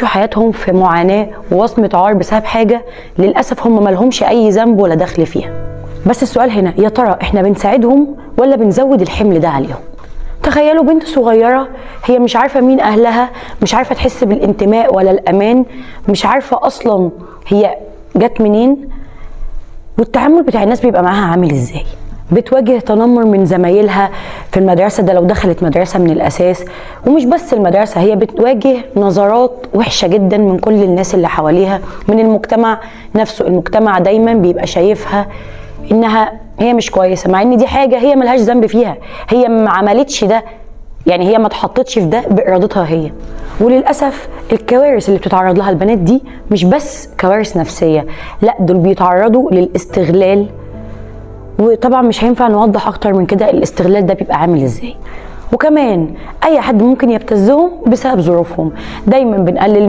بيعيشوا حياتهم في معاناة ووصمة عار بسبب حاجة للأسف هم مالهمش أي ذنب ولا دخل فيها. بس السؤال هنا، يا ترى احنا بنساعدهم ولا بنزود الحمل ده عليهم؟ تخيلوا بنت صغيرة هي مش عارفة مين أهلها، مش عارفة تحس بالانتماء ولا الأمان، مش عارفة أصلا هي جت منين، والتعامل بتاع الناس بيبقى معاها عامل ازاي. بتواجه تنمر من زمايلها في المدرسة، ده لو دخلت مدرسة من الأساس. ومش بس المدرسة، هي بتواجه نظرات وحشة جدا من كل الناس اللي حواليها، من المجتمع نفسه. المجتمع دايما بيبقى شايفها إنها هي مش كويسة، مع إن دي حاجة هي ملهاش ذنب فيها، هي ما عملتش ده، يعني هي ما اتحطتش في ده بإرادتها هي. وللأسف الكوارث اللي بتتعرض لها البنات دي مش بس كوارث نفسية، لا دول بيتعرضوا للاستغلال. وطبعا مش هينفع نوضح اكتر من كده الاستغلال ده بيبقى عامل ازاي. وكمان اي حد ممكن يبتزهم بسبب ظروفهم. دايما بنقلل